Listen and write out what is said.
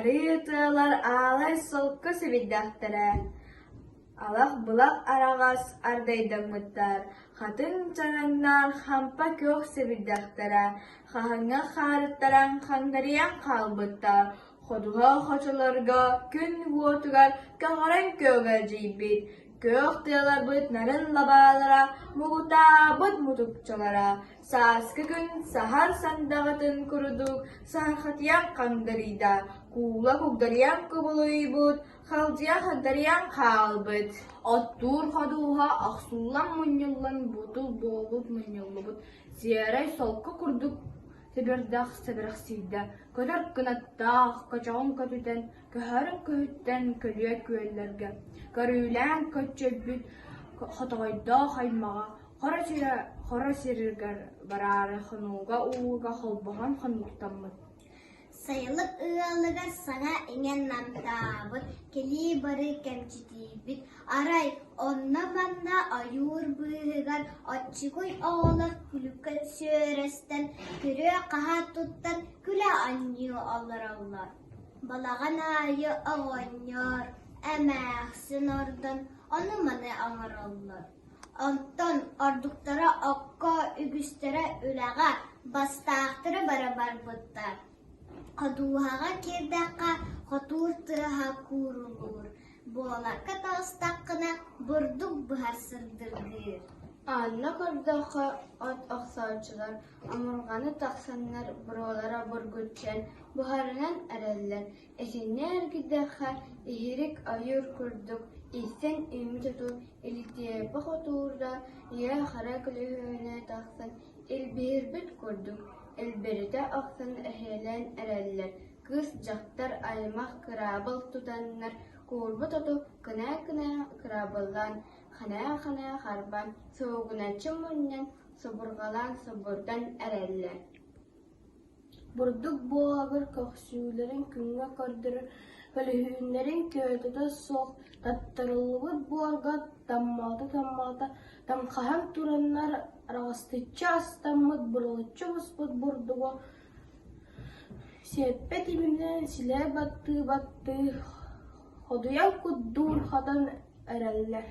Арыы тыалар аалай солко сэбирдэхтэрэ, алах-былах араҕас ардайдаммыттар, хатыҥ чараҥнаан хампа күөх сэбирдэхтэрэ, хаһыҥҥа хаарыттаран хагдарыйан хаалбыттар, ходуһа хочолорго күн уотугар көҕөрөн күөгэлдьийбит, күөх тыаларбыт нарын лабаалара муҥутаабыт мутукчалара, Сааскы күн саһар сандаҕатын курдук саһархатыйан хагдарыйда, куула кугдарыйан кубулуйбут, халдьыйа хагдарыйан хаалбыт. Оттуур ходуһа охсуллан мунньуллан бутул буолбут мунньуллубут сиэрэй солко курдук сэбирдэх сэбирэхсийдэ, көтөр кынаттаах көчөҕүн көтүтэн, көһөрүн көһүттэн көлүө күөллэргэ көрүүлээн көччөйбүт хотоҕойдоох аймаҕа Хоро сирэ хоро сиригэр бараары хонууга ууга холбоһон хонуктаммыт. Сайылык ыалыгар саҥа-иҥэ намтаабыт, кэлии-барыы кэмчитийбит. Арай онно-манна ойуур быыһыгар оччугуй оҕолор күлүккэ сүөрөстөн, күрүө-хаһаа туттан күлэ-оонньуу олороллор. Балаҕан аайы оҕонньор, эмээхсин ордон ону-маны оҥороллор. Онтон ордуктара окко, үгүстэрэ үлэҕэ, бастаахтара бары барбыттар. Ходуһаҕа киирдэххэ хотуур тыаһа куурулуур, буолакка таҕыстаххына бурдук быһар сырдыргыыр. Анна көрдөххө от охсооччулар омурҕаны тахсаннар буруолара бургуччан буһарынан эрэллэр, Итиннэ эргийдэххэ, иһирик ойуур курдук иирсэн үүммүт оту илитиэппэ хотуурда ийэ-хара көлөһүнэ тахсан илбиһирбит курдук илбиритэ охсон эһиэлээн эрэллэр, кыыс-дьахтар аймах кыраабыл тутаннар куурбут оту кынаа-кынаа кыраабыллаан, ханаа-ханаа харбаан суугуначчы мунньан субурҕалаан субурдан эрэллэр. Бурдук буолабыр көхсүүлэрин күҥҥэ көрдөрөр көлөһүннэрин көөтөтө суох таттарыллыбыт буорга таммалата-таммалата таҥхаһан тураннар араҕастыччы астаммыт бурулуччу буспут бурдугу сиэппэ тимиринэн силэ баттыы-баттыы ходуйан курдуур хатан эрэллэр.